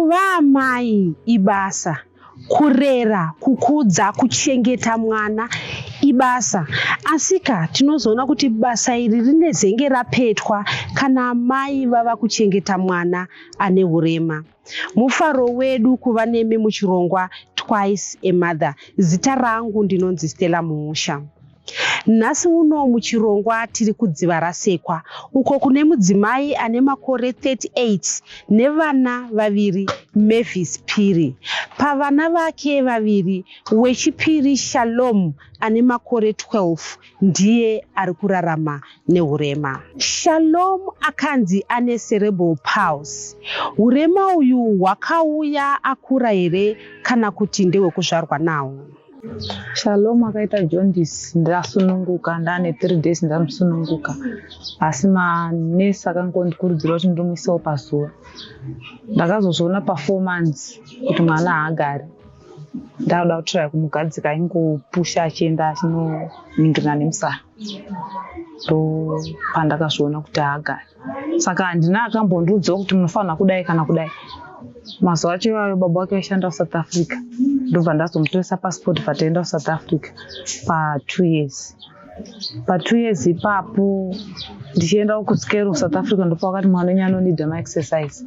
Kuva amai ibasa, kurera, kukudza, kuchengeta mwana ibasa. Asika tinozoona kuti basa iri rinezenge rapetwa kana amai vava kuchengeta mwana ane urema. Mufaro wedu kuva nemi muchirongwa Twice a Mother. Zita rangu ndinonzi Stella Muusha. Nhasi uno muchirongwa tiri kuDzivarasekwa uko kune mudzimai ane makore 38 nevana vaviri Mavis Phiri. Pavana vake vaviri, wechipiri Shalom ane makore 12 ndiye ari kurarama nehurema. Shalom akanzi ane cerebral palsy. Hurema uyu hwakauya akura here kana kuti ndehwekuzvarwa nahwo? Shalom akaita jaundice ndasununguka ndaane 3 days ndamusununguka asi manesi akangondikurudzira kuti ndomuisawo pazuva. Ndakazozviona pa 4 months kuti mwana haagari. Ndakuda kutraya kumugadzika aingopusha achienda achinoningirana nemusana. Ndopandakazviona kuti haagari. Saka handina akambondiudzawo kuti munofanira kudai kana kudai. Mazuva acho iwayo baba vake vaishanda kuSouth Africa. Ndobva ndazomutoresa passport bva taenda kuSouth Africa pa 2 years. Pa 2 years ipapo ndichiendawo kusikero kuSouth Africa ndopavakati mwana wenyu anonida maexercise.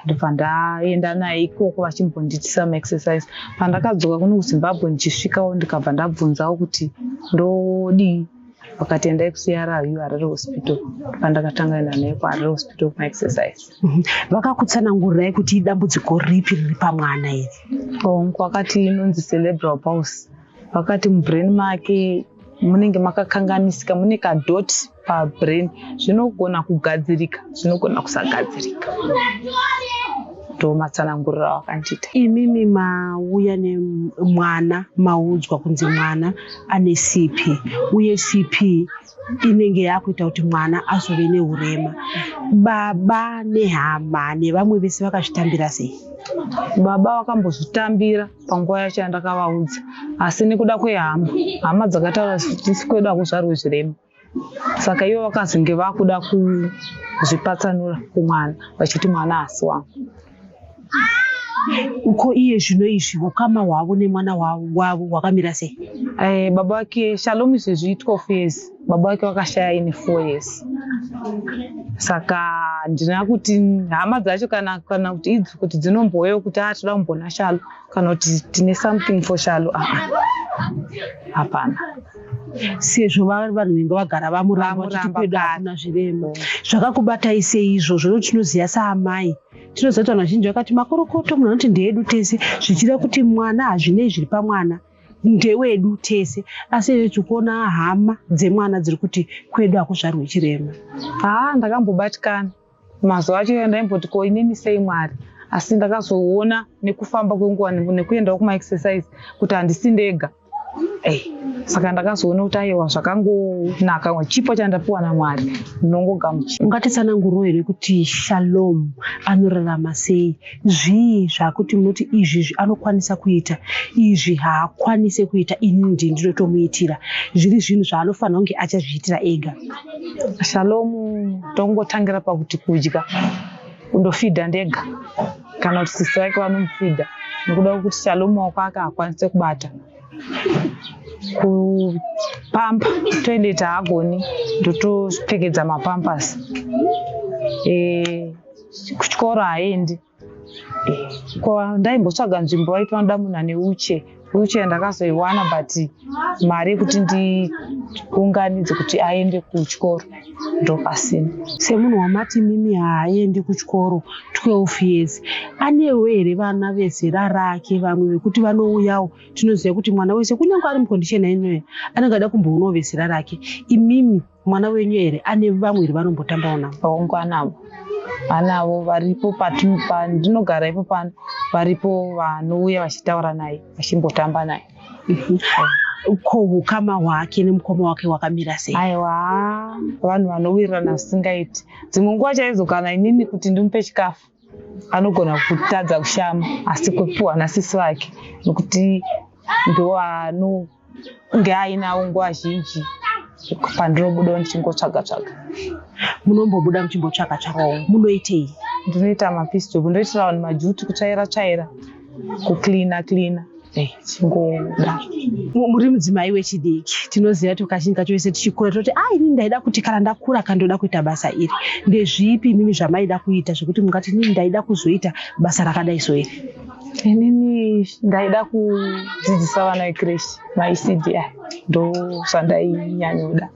Ndobva ndaenda naye ikoko vachimbondiitisa maexercise. Pandakadzoka kuno kuZimbabwe ndichisvikawo ndikabva ndabvunzawo kuti ndodii. Vakati endai kuCRU Harare Hospital. Pandakatanga enda naye kuHarare Hospital kumaexercise. Vakakutsanangurirai kuti idambudziko ripi riri pamwana iri? Hongu, vakati inonzi cerebral palsy. Vakati mubrain make munenge makakanganisika, mune kadot pabrain. Zvinogona kugadzirika, zvinogona kusagadzirika. Ndomatsananguriro avakandiita. Imimi mauya nemwana, maudzwa kunzi mwana ane CP, uye CP inenge yakuita kuti mwana azove neurema. Baba nehama nevamwe vese vakazvitambira sei? Baba vakambozvitambira panguva yacho yandakavaudza, asi nekuda kwehama, hama dzakataura kuti isu kwedu hakuzvarwi zvirema. Saka ivo vakazonge vakuda kuzvipatsanura kumwana vachiti mwana haasi wangu. Uko iye zvino izvi ukama hwavo nemwana wavo hwakamira sei? Baba vake Shalom izvezvi 12 years, baba vake vakashaya ine 4 years. Saka handina kuti hama dzacho kana kuti idzo kuti dzinombouyawo kuti toda kumboona Shalo kana kuti tine something for Shalo. Hapana. Sezvo vanhu vanenge vagara vamuramba vachiti kwedu hakuna zvirema. Zvakakubatai sei izvozvo? Nokuti tinoziva saamai, tinoziva kuti vanhu vazhinji vakati makorokoto, munhu anoti ndeedu tese, zvichireva kuti mwana hazvinei zviri pamwana, ndewedu tese. Asi izvo tikuona hama dzemwana dziri kuti kwedu hakuzvarwi chirema. Ndakambobatikana. Mazuva acho ndaimboti ko inini sei Mwari, asi ndakazoona nekufamba kwenguva nekuendawo kumaexercise kuti handisi ndega. Saka ndakazoona kuti aiwa zvakangonaka, chipo chandapiwa naMwari ndinongogamuchira. Ungatitsananguriro here kuti Shalom anorarama sei? Zvii zvakuti munoti izvi anokwanisa kuita, izvi haakwanisi kuita, ini ndini ndinotomuitira, zviri zvinhu zvaanofanira kunge achazviitira ega? Shalom tongotangira pakuti kudya kundofidha ndega kana kuti sisi vake vanomufidha, nekuda kwekuti Shalom maoko ake haakwanisi kubata. Kupampa toilet haagoni, ndotopfekedza mapampers. Kuchikoro haaendi. Ko ndaimbotsvaga nzvimbo vaiti vanoda munhu ane wheelchair. Wheelchair ndakazoiwana but mari yekuti ndiunganidze kuti aende kuchikoro ndopasina. Semunhu wamati mimi haaendi kuchikoro 12 years, anewo here vana vezera rake vamwe vekuti vanouyawo? Tinoziva kuti mwana wese kunyange ari mucondition inoyo anenge ada kumboonawo vezera rake. Imimi mwana wenyu here ane vamwe here vanombotambawo navo? Hongu, anavo. Anavo varipo pandinogara ipo pano, varipo vanouya vachitaura naye, vachimbotamba naye. Ko ukama hwake nemukoma wake hwakamira sei? Aiwa, vanhu vanowirirana zvisingaiti. Dzimwe nguva chaidzo kana inini kuti ndimupe chikafu anogona kutadza kushama, asi kupiwa nasisi vake nekuti ndoanonge ainawo nguva zhinji pandinobudawo ndichingotsvaga tsvaga. Munombobuda muchimbotsvaga tsvaga? Munoitei? Ndinoita mapiece job, ndoitira vanhu majuti, kutsvaira tsvaira, kucleana cleana, chingodaro. Muri mudzimai wechidiki. Tinoziva kuti kazhinji kacho vese tichikura toti, a, inini ndaida kuti kana ndakura kandoda kuita basa iri. Ndezvipi imimi zvamaida kuita zvekuti mungati, inini ndaida kuzoita basa rakadai so iri? Inini ndaida kudzidzisa vana vecreche, maECD. Ndo zvandainyanyoda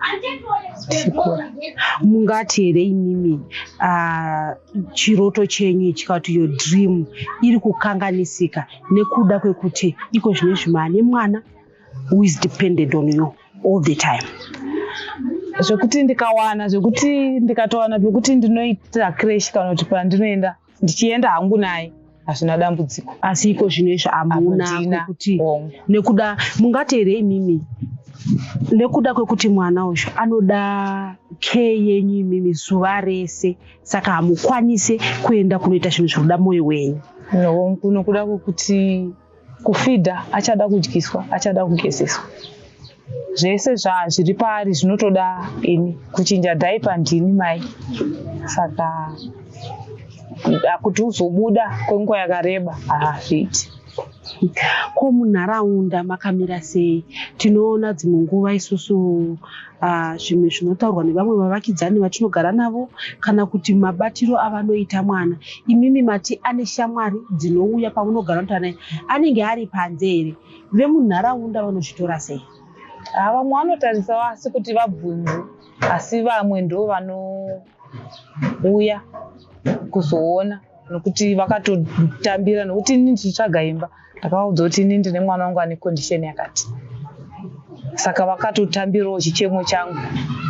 tichikura. Mungati here imimi chiroto chenyu ichi, kana kuti your dream, iri kukanganisika nekuda kwekuti iko zvinezvi maane mwana who is dependent on you all the time? Zvekuti ndikawana, zvekuti ndikatowana pekuti ndinoita creche kana kuti pandinoenda, ndichienda hangu naye, hazvina dambudziko. Asi iko zvino izvi hamuna? Handina. Kwekuti Hongu. Nekuda, mungati here imimi, nekuda kwekuti mwana uyu anoda care yenyu imimi zuva rese, saka hamukwanise kuenda kunoita zvinhu zvinoda mwoyo wenyu? Hongu, nokuda kwekuti kufeeda achada kudyiswa, achada kugezeswa, zvese zviri paari zvinotoda ini. Kuchinja diaper ndini mai. Saka kuti uzobuda kwenguva yakareba hazviiti. Ko munharaunda makamira sei? Tinoona dzimwe nguva isusu zvimwe zvinotaurwa nevamwe vavakidzani vatinogara navo, kana kuti mabatiro avanoita mwana. Imimi mati ane shamwari dzinouya pamunogara kuti anaye anenge ari panze here? Vemunharaunda vanozvitora sei? Ha, vamwe vanotarisawo, asi kuti vabvunze, asi vamwe ndo vanouya kuzoona nokuti vakatotambira, nokuti ini ndichitsvaga imba ndakavaudza kuti ini ndine mwana wangu ane condition yakati, saka vakatotambirawo chichemo changu.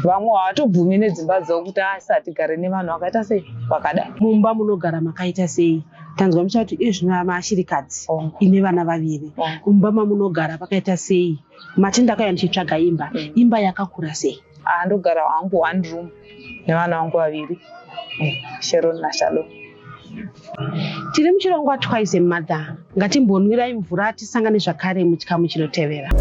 Vamwe havatobvumi nedzimba dzavo kuti asi hatigare nevanhu vakaita sei, vakadai. Mumba munogara makaita sei? Tanzwa muchati iye zvino maashirikadzi Hongu. ine vana vaviri. Hongu. Mumba mamunogara pakaita sei? Mati ndakauya ndichitsvaga imba. Imba yakakura sei? Ah, ndogara hangu one room nevana vangu vaviri, Sharon naShalom. Tiri muchirongwa Twice a Mother. Ngatimbonwirai mvura, tisangane zvakare muchikamu chinotevera.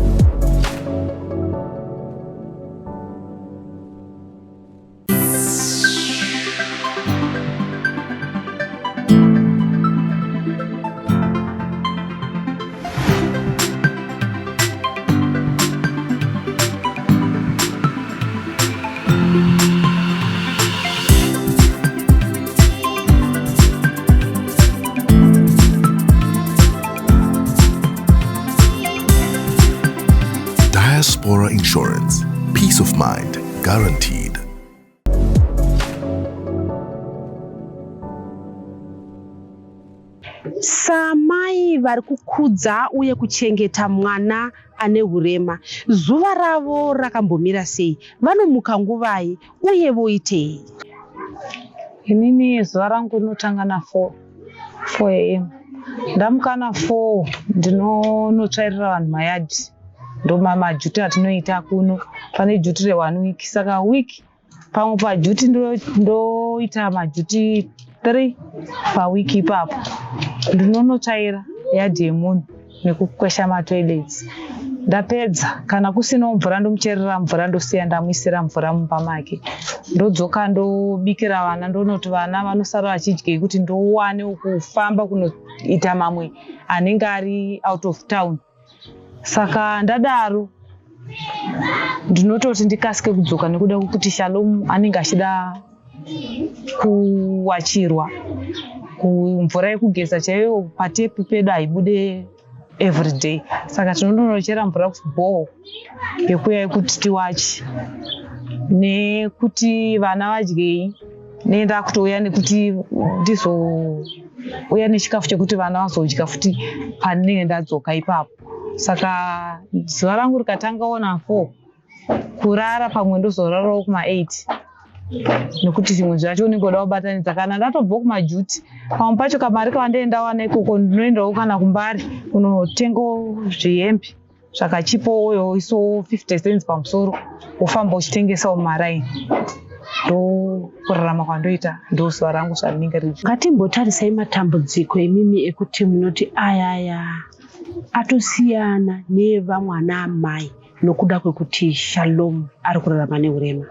Diaspora Insurance. Peace of mind guaranteed. Samai vari kukudza uye kuchengeta mwana ane urema, zuva ravo rakambomira sei? Vanomuka nguvai uye voitei? Inini zuva rangu rinotanga na4, 4 am. Ndamuka na4, ndinonotsvairira vanhu mayadhi. Ndo majuti atinoita kuno. Pane juti re1 week, saka week pamwe pajuti ndoita majuti 3 pawiki. Ipapo ndinonotsvaira yadhi yemunhu nekukwesha matoilets. Ndapedza, kana kusinawo mvura, ndomucherera mvura, ndosiya ndamuisira mvura mumba make. Ndodzoka, ndobikira vana, ndonoti vana vanosara vachidyei kuti ndowane kufamba kunoita mamwe anenge ari out of town. Saka ndadaro, ndinototi ndikasike kudzoka nekuda kwekuti Shalom anenge achida kuwachirwa. Mvura yekugeza chaiyo patepi pedu haibude everyday, saka tinononochera mvura kubhoho yekuya yekuti tiwachi, nekuti vana vadyei. Nenda kutouya nekuti ndizouya nechikafu chekuti vana vazodya futi pandinenge ndadzoka ipapo. Saka zuva rangu rikatangawo na4, kurara pamwe ndozorarawo kuma8, nekuti zvimwe zvacho unenge uda kubatanidza. Kana ndatobva kumajuti, pamwe pacho kamari kavandee ndawana ikoko, ndinoendawo kana kuMbare kunotengawo zvihembe zvakachipo, uyo isowo 50 cents pamusoro, wofamba uchitengesawo mumaraini. Ndokurarama kwandoita, ndo zuva rangu zvarinenge riri. Ngatimbotarisai matambudziko imimi ekuti munoti ayaya atosiyana neevamwe ana amai nokuda kwekuti Shalom ari kurarama neurema.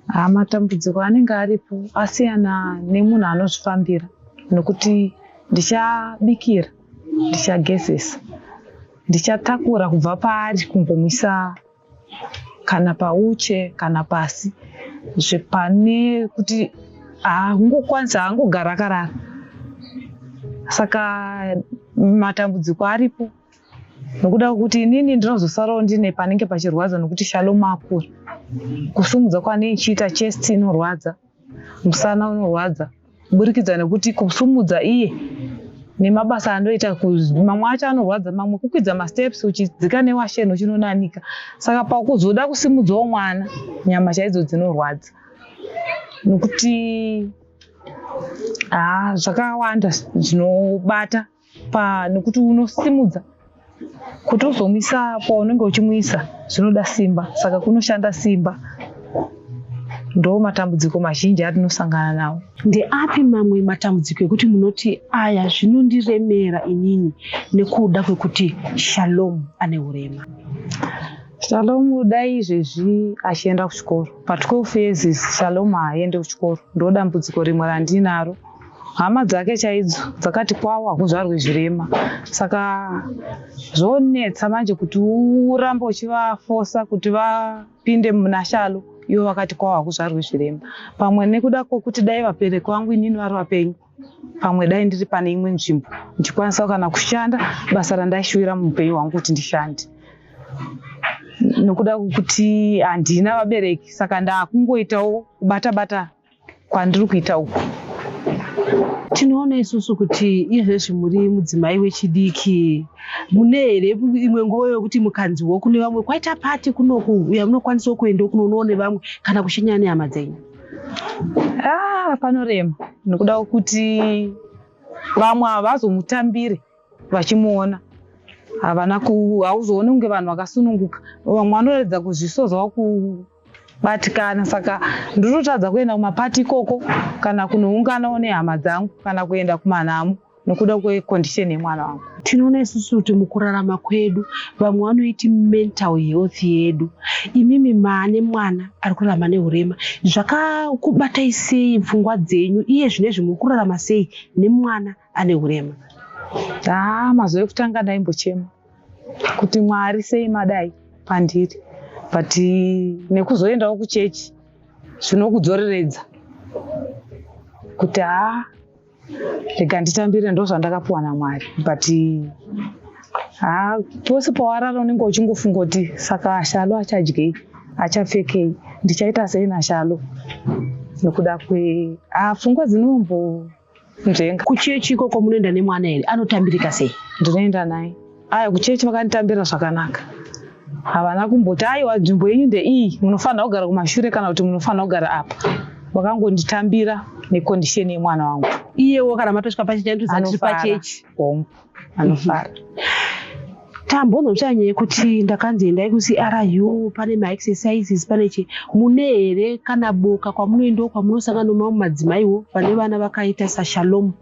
Ha, matambudziko anenge aripo asiyana nemunhu anozvifambira, nokuti ndichabikira, ndichagezesa, ndichatakura kubva paari kumbomuisa kana pauche kana pasi, zvepane kuti haangokwanisa, haangogara akarara. Saka matambudziko aripo nokuda kwekuti inini ndinozosarawo ndine panenge pachirwadza, nokuti Shalom akura. Kusumudza kwanei ichiita, chest inorwadza, musana unorwadza, kuburikidza nekuti kusumudza iye nemabasa andoita, mamwe acho anorwadza, mamwe kukwidza masteps uchidzika newasheni uchinonanika. Saka pakuzoda kusimudzawo mwana, nyama chaidzo dzinorwadza, nokuti haa, zvakawanda zvinobata pa nekuti unosimudza kuti uzomuisa paunenge uchimuisa, zvinoda simba, saka kunoshanda simba. Ndo matambudziko mazhinji atinosangana nawo. Ndeapi mamwe matambudziko ekuti munoti aya zvinondiremera inini nekuda kwekuti Shalom ane urema? Shalom dai izvezvi achienda kuchikoro. Pa12 years Shalom haaende kuchikoro. Ndo dambudziko rimwe randinaro. Hama dzake chaidzo dzakati kwawo hakuzvarwe zvirema, saka zvonetsa manje kuti urambe uchivafosa kuti vapinde muna Shalo, ivo vakati kwawo hakuzvarwe zvirema. Pamwe nekuda kwokuti dai vabereki vangu inini vari vapenyu, pamwe dai ndiri pane imwe nzvimbo ndichikwanisa kana kushanda basa randaishuwira muupenyu hwangu kuti ndishande. Nokuda kwekuti handina vabereki, saka ndaakungoitawo kubata bata kwandiri kuita uku. Tinoona isusu kuti izvezvi muri mudzimai wechidiki. Mune here imwe nguva yokuti mukanziwo kune vamwe kwaita pati kunoku yamunokwanisawo kuendawo kunoonawo nevamwe kana kushinyana nehama dzenyu? Ah, panorema, nekuda kwekuti vamwe havazomutambire vachimuona. Havana ku, hauzooni kunge vanhu vakasununguka. Vamwe vanoratidza kuzvisozwa, kubatikana, saka ndinotadza kuenda kumapati ikoko kana kunounganawo nehama dzangu kana kuenda kumanhamo nokuda kwecondition yemwana wangu. Tinoona isusu kuti mukurarama kwedu vamwe vanoiti mental health yedu. Imimi maane mwana ari kurarama neurema, zvakakubatai sei pfungwa dzenyu iye zvinezvi? Muri kurarama sei nemwana ane urema? Haa, mazuva ekutanga ndaimbochema kuti Mwari sei madai pandiri, but nekuzoendawo kuchechi zvinokudzoreredza kuti haa, rega nditambire, ndo zvandakapiwa naMwari. But haa, pose pawarara unenge uchingofunga kuti saka Shalo achadyei, achapfekei, ndichaita sei naShalo, nekuda kwe haa, pfungwa dzinombonzvenga. Kuchechi ikoko munoenda nemwana here? Anotambirika sei? Ndinoenda naye aya kuchechi. Vakanditambira zvakanaka. Havana kumboti aiwa, nzvimbo yenyu ndeiyi, munofanira kugara kumashure kana kuti munofanira kugara apa. Vakangonditambira necondition yemwana wangu. Iyewo kana matosvika pachechi anotoziva tiri Anofara. pachechi? Hongu, anofara. Tambonzwa nyaya yekuti ndakanzi endai kuCRU, pane maexercises, pane chi. Mune here kana boka kwamunoendawo kwamunosangana nemamwe madzimaiwo vane vana vakaita saShalom,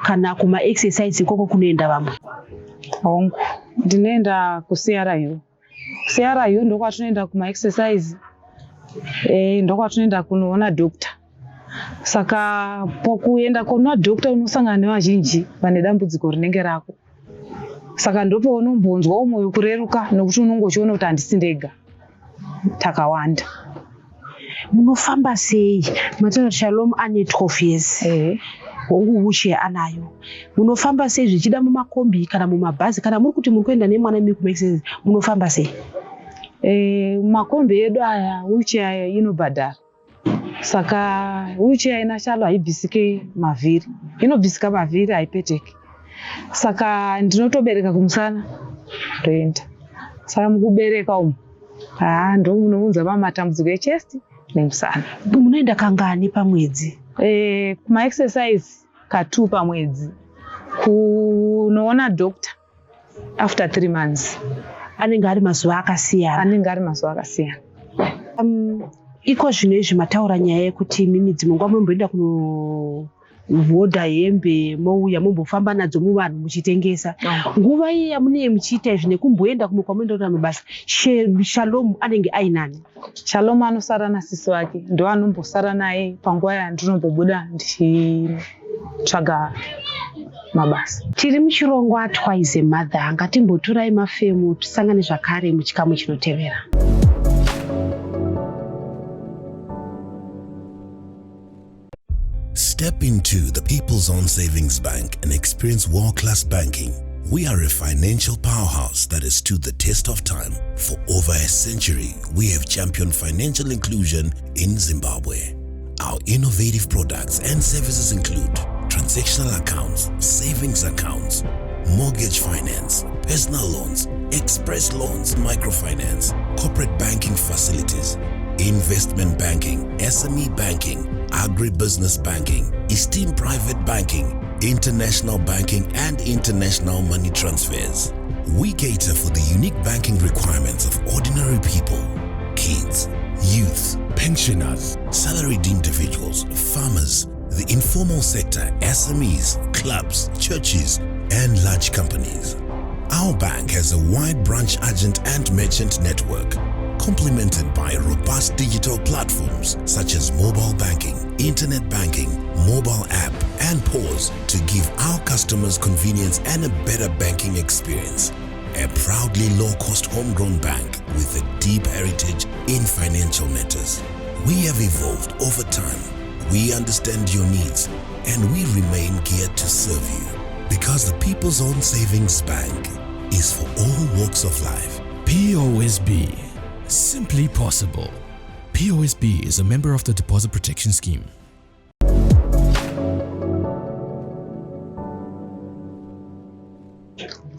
kana kumaexercise ikoko kunoenda vamwe? Hongu, ndinoenda kuCRU. CRU ndokwatinoenda kumaexercise, ndokwatinoenda kunoona doctor. Saka pokuenda kunoona doctor unosangana nevazhinji vane dambudziko rinenge rako, saka ndopaunombonzwawo mwoyo kureruka, nokuti unonge uchiona kuti handisi ndega, takawanda. Munofamba sei? Mataura Shalom ane 12 years. Hongu, wheelchair anayo. Munofamba sei, zvichida mumakombi kana mumabhazi, kana muri kuti muri kuenda nemwana imi kumaexercise, munofamba sei? Makombi edu aya, wheelchair inobhadhara, saka wheelchair ina Shalo haibvisike mavhiri, inobvisika mavhiri, haipeteki, saka ndinotobereka kumusana ndoenda. Saka mukubereka umu, haa, ndo munounza mamwe matambudziko echest nemusana. Munoenda kangani pamwedzi? Kumaexercise ka2 pamwedzi, kunoona doctor after 3 months. Anenge ari mazuva akasiyana? Anenge ari mazuva akasiyana. Iko zvino izvi mataura nyaya yekuti mimi dzimwe nguva munomboenda kuno Voda hembe mouya mombofamba nadzo muvanhu muchitengesa. Nguva iyi yamunenge muchiita izvi nekumboenda kumwe kwamunoenda kuita mabasa, Shalom anenge ainani? Shalom anosara nasisi vake, ndo anombosara naye panguva yandinombobuda ndichitsvaga mabasa. Tiri muchirongwa Twice a Mother, ngatimbotorai mafemu tisangane zvakare muchikamu chinotevera. Step into the People's Own Savings Bank and experience world-class banking. We are a financial powerhouse that has stood the test of time. For over a century, we have championed financial inclusion in Zimbabwe. Our innovative products and services include transactional accounts, savings accounts, mortgage finance, personal loans, express loans, microfinance, corporate banking facilities, investment banking, SME banking, agribusiness banking, esteemed private banking, international banking, and international money transfers. We cater for the unique banking requirements of ordinary people, kids, youth, pensioners, salaried individuals, farmers, the informal sector, SMEs, clubs, churches, and large companies. Our bank has a wide branch agent and merchant network, complemented by robust digital platforms such as mobile banking, internet banking, mobile app, and PAWS to give our customers convenience and a better banking experience. A proudly low-cost homegrown bank with a deep heritage in financial matters. We have evolved over time. We understand your needs and we remain geared to serve you because the People's Own Savings Bank is for all walks of life. POSB. Simply possible. POSB is a member of the Deposit Protection Scheme.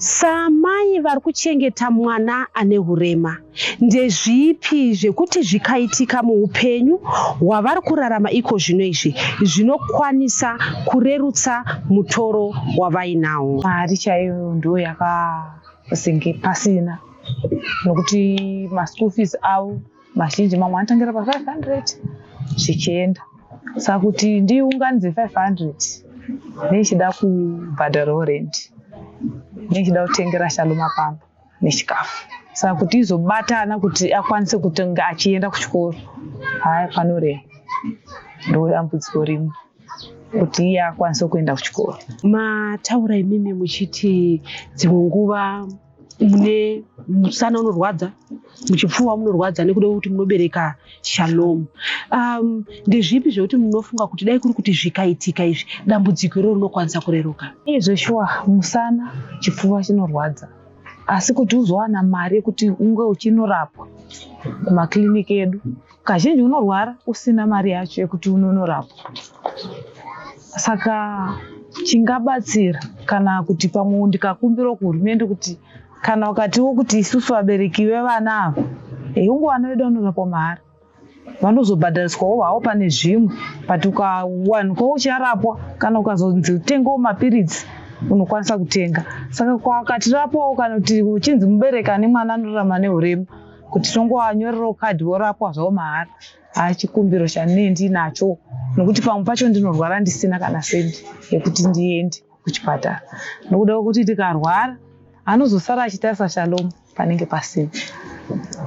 Samai vari kuchengeta mwana ane hurema, ndezvipi zvekuti zvikaitika muupenyu hwavari kurarama iko zvino izvi zvinokwanisa kurerutsa mutoro wavainawo? Mari chaiyo ndo yakazenge pasina, nokuti maschool fees avo mazhinji mamwe anotangira pa500 zvichienda. Saka kuti ndiunganidze 500 nechida kubhadharawo rent, nechida kutengera Shalom pamba nechikafu, saka kuti izobatana kuti akwanise kutenga achienda kuchikoro, haya, panorema. Ndo dambudziko rimwe, kuti iye akwanise kuenda kuchikoro. Mataura imimi muchiti dzimwe nguva mune musana unorwadza, muchipfuva munorwadza nekuda kwekuti munobereka Shalom. Ndezvipi zvekuti munofunga kuti dai kuri kuti zvikaitika izvi, dambudziko iroro rinokwanisa kureruka? Izvo shuwa, musana, chipfuva chinorwadza, asi kuti uzowana mari yekuti unge uchinorapwa kumakiriniki edu, kazhinji unorwara usina mari yacho yekuti unonorapwa. Saka chingabatsira, kana kuti pamwe ndikakumbirawo kuhurumende kuti kana ukatiwo kuti isusu vabereki vevana ava, unge vana vedu vanorapwa mahara, vanozobhadhariswawo havo pane zvimwe, but ukawanikwawo ucharapwa, kana ukazonzi utengewo mapiritsi, unokwanisa kutenga. Saka kwakatirapwawo, kana kuti uchinzi mubereki ane mwana anorarama neurema, kuti tongovanyorerawo kadhi vorapwa zvavo mahara. Chikumbiro chandinee ndinacho, nokuti pamwe pacho ndinorwara ndisina kana sendi yekuti ndiende kuchipatara, nokuda kwekuti tikarwara anozosara achitarisa Shalom panenge pasina.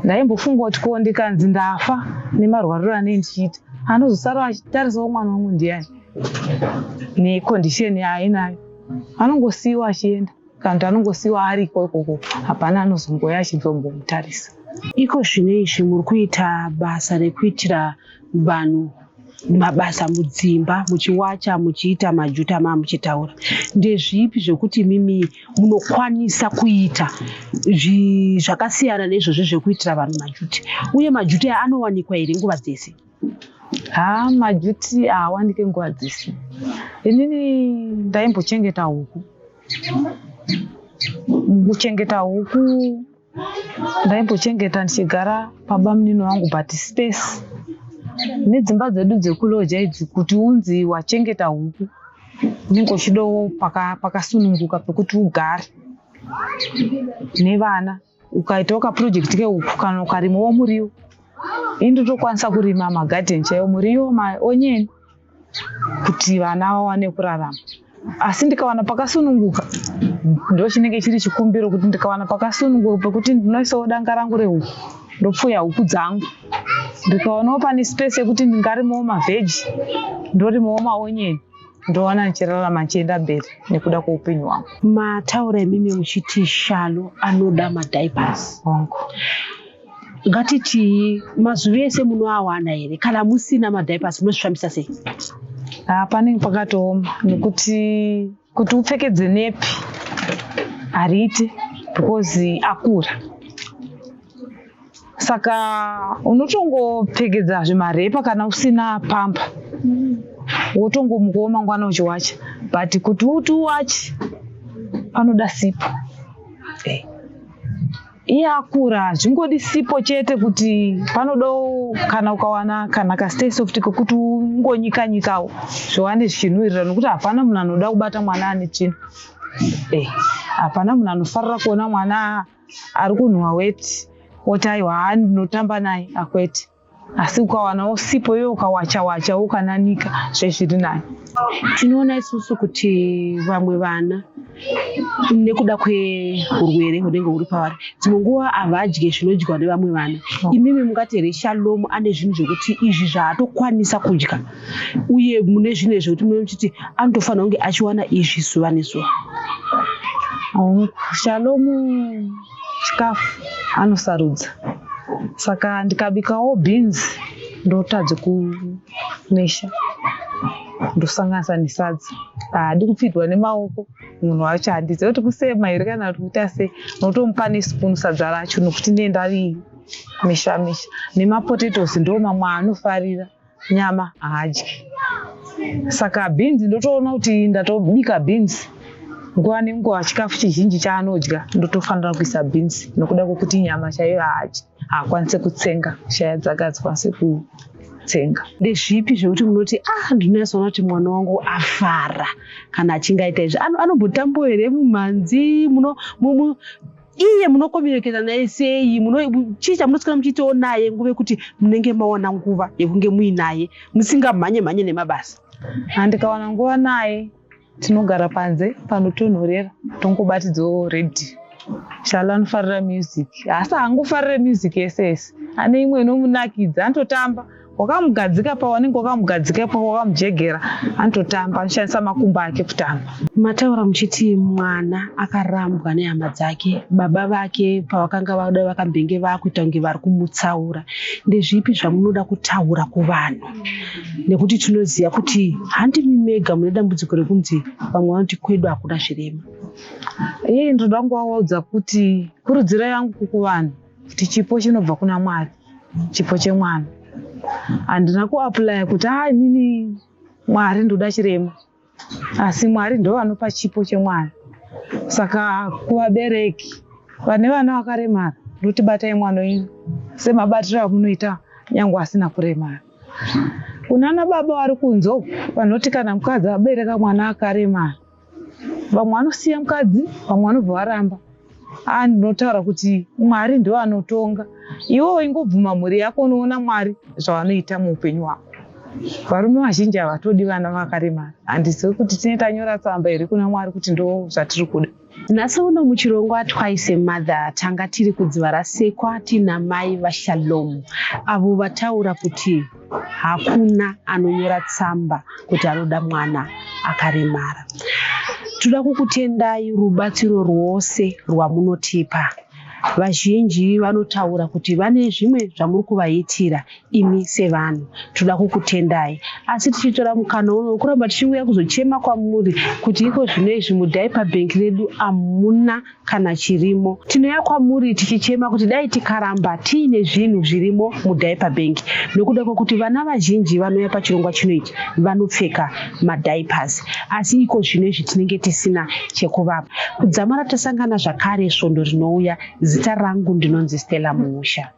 Ndaimbofunga kuti ko ndikanzi ndafa nemarwariro anee ndichiita, anozosara achitarisawo mwana wangu ndiani necondition yaainayo? Anongosiyiwa achienda, kana kuti anongosiyiwa ariko ikoko, hapana anozongoya achizombomutarisa. Iko zvino izvi muri kuita basa rekuitira vanhu mabasa mudzimba, muchiwacha, muchiita majuta mamuchitaura. Ndezvipi zvekuti mimi munokwanisa kuita zvakasiyana neizvozvo zvekuitira vanhu majuti? Uye majuti aya anowanikwa here nguva dzese? Ha, majuti haawanike nguva dzese. Inini ndaimbochengeta huku. Mukuchengeta huku ndaimbochengeta ndichigara pabamunini wangu, but space nedzimba dzedu dzekuloja idzi, kuti unzi wachengeta huku unenge uchidawo pakasununguka pekuti ugare nevana. Ukaitawo kaproject kehuku kana ukarimawo muriwo, ini ndotokwanisa kurima magadheni chaiwo, muriwo, maonyeni. kuti vana vawane kurarama. Asi ndikawana pakasununguka, ndochinenge chiri chikumbiro kuti ndikawana pakasununguka pekuti ndinoisawo danga rangu rehuku, ndopfuya huku dzangu. Ndikaonawo pane space yekuti ndingarimawo mavheji, ndorimawo maonyeni, ndowana ndichirarama ndichienda mberi nekuda kweupenyu hwangu. Mataura imimi muchiti Shalo anoda madiapers. Hongu. Ngatitii mazuva ese munoawana here? Kana musina madiapers munozvifambisa sei? Panenge pakatooma nekuti kuti upfekedze nepi hariite because akura. Saka unotongopfekedza zvimarepa kana usina pamper, wotongomukawo mangwana uchiwacha, but kuti uti uwache panoda sipo. Iye akura, hazvingodi sipo chete, kuti panodawo kana ukawana kana kaStay Soft kekuti ungonyika nyikawo zviwane zvichinhuhwirira, nokuti hapana munhu anoda kubata mwana ane tsvina. Hapana munhu anofarira kuona mwana ari kunhuhwa weti woti aiwa, haa, ndinotamba naye, akwete. Asi ukawanawo sipo iwe ukawacha wachawo ukananika, zvezviri nani. Tinoona isusu kuti vamwe vana nekuda kweurwere hunenge huri pavari, dzimwe nguva havadye zvinodyiwa nevamwe vana. Imimi mungati here Shalom ane zvinhu zvekuti izvi zvaatokwanisa kudya, uye mune zvinhu zvekuti munenge muchiti anotofanira kunge achiwana izvi zuva nezuva? Shalomu chikafu anosarudza, saka ndikabikawo beans ndotadza kumesha, ndosanganisa nesadza. Haadi kupfidwa nemaoko munhu wacho, handizivi kuti kusema here kana kuti kuita sei. Unotomupa nesipunu sadza racho nokuti ndee ndarimesha mesha. Nemapotatoes ndo mamwe aanofarira, nyama haadyi. Saka bhinzi ndotoona kuti ndatobika bhinzi nguva nenguva, chikafu chizhinji chaanodya ndotofanira kuisa bhinzi nokuda kwekuti nyama chaiyo haadyi, haakwanisi kutsenga, shaya dzake hadzikwanisi kutsenga. Ndezvipi zvekuti munoti, ah, ndinonyatsoona kuti mwana wangu afara kana achinge aita izvi? Anombotambawo here mumhanzi? Iye munocommunicata naye sei? Chii chamunoswera muchiitawo naye nguva yekuti munenge mawana nguva yekunge muinaye, musingamhanye mhanye nemabasa? Handikawana nguva naye, tinogara panze panotonhorera, tongobatidzawo redhiyo. Shalo anofarira music, asi haangofarire music yese yese, ane imwe inomunakidza. Anototamba wakamugadzika, pawanenge wakamugadzika ipapo wakamujegera, anototamba, anoshandisa makumbo ake kutamba. Mataura muchiti mwana akarambwa nehama dzake, baba vake pavakanga vada vakambenge vakuita kunge vari kumutsaura. Ndezvipi zvamunoda kutaura kuvanhu? Nekuti tinoziva kuti handimi mega mune dambudziko rekunzi vamwe vanoti kwedu hakuna zvirema. Iye ndoda kungovaudza kuti kurudziro yangu kuvanhu kuti chipo chinobva kuna Mwari, chipo chemwana. Handina kuapplya kuti a inini Mwari ndoda chirema, asi Mwari ndo vanopa chipo chemwana. Saka kuvabereki vane vana vakaremara ndoti batai mwana wenyu semabatiro amunoita nyange asina kuremara. Kunana baba vari kunze uku vanoti kana mukadzi abereka mwana akaremara, vamwe vanosiya mukadzi, vamwe vanobva varamba. Ndinotaura kuti Mwari ndo anotonga. Iwewo ingobvuma mhuri yako, unoona Mwari zvavanoita muupenyu hwako. Varume vazhinji havatodi vana vakaremara. Handizivi kuti tine tanyora tsamba here kuna Mwari kuti ndo zvatiri kuda. Nhasi uno muchirongwa Twice a Mother tanga tiri kudziva rasekwa tiina mai vaShalom, avo vataura kuti hakuna anonyora tsamba kuti anoda mwana akaremara. Toda kukutendai rubatsiro rwose rwamunotipa. Vazhinji vanotaura kuti vane zvimwe zvamuri kuvaitira imi sevanhu. Toda kukutendai, asi tichitora mukana uno wekuramba tichiuya kuzochema kwamuri kuti iko zvino izvi mudiaper bank redu hamuna kana chirimo. Tinouya kwamuri tichichema kuti dai tikaramba tiine zvinhu zvirimo mudiaper bank, nokuda kwekuti vana vazhinji vanouya pachirongwa chino ichi vanopfeka madiapers, asi iko zvino izvi tinenge tisina chekuvapa. Kudzamara tasangana zvakare svondo rinouya, zita rangu ndinonzi Stella Muusha.